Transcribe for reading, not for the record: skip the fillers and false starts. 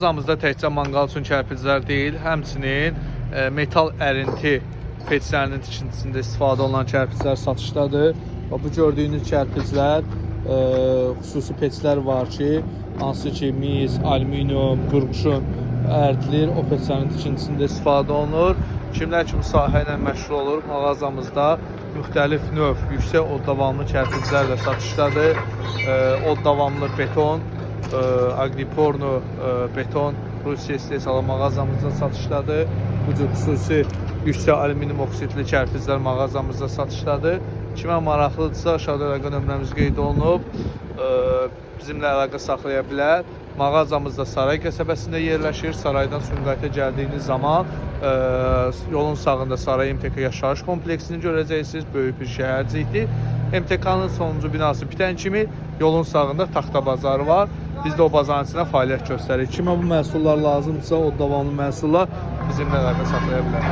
Mağazamızda təkcə manqal üçün kərpiclər deyil, həmçinin metal ərinti peçlərinin tikintisində istifadə olunan kərpiclər satışdadır. Və bu gördüyünüz kərpiclər xüsusi peçlər var ki, hansı ki mis, alüminium, qurğuşun əridilir, o peçlərin tikintisində istifadə olunur. Kimlər ki bu sahə ilə məşğul olur, mağazamızda müxtəlif növ yüksək od davamlı kərpiclər də satışdadır. Od davamlı beton, Agriporno beton Rusiya istehsalı mağazamızda satışdadır. Bu cür xüsusi yüksək alüminium oksidli kərpiclər mağazamızda satışdadır. Kimə maraqlıdırsa aşağıda əlaqə nömrəmiz qeyd olunub. Bizimlə əlaqə saxlaya bilər. Mağazamız da Saray qəsəbəsində yerləşir. Saraydan Sumqayıta gəldiyiniz zaman yolun sağında Saray MTK yaşayış kompleksini görəcəksiniz. Böyük bir şəhərcikdir. MTK-nın sonuncu binası bitən kimi yolun sağında Taxta bazarı var. Biz də o bazarın içində fəaliyyət göstəririk. Kimə bu məhsullar lazımdırsa, o davamlı məhsullar bizimlə əlaqə saxlaya bilər.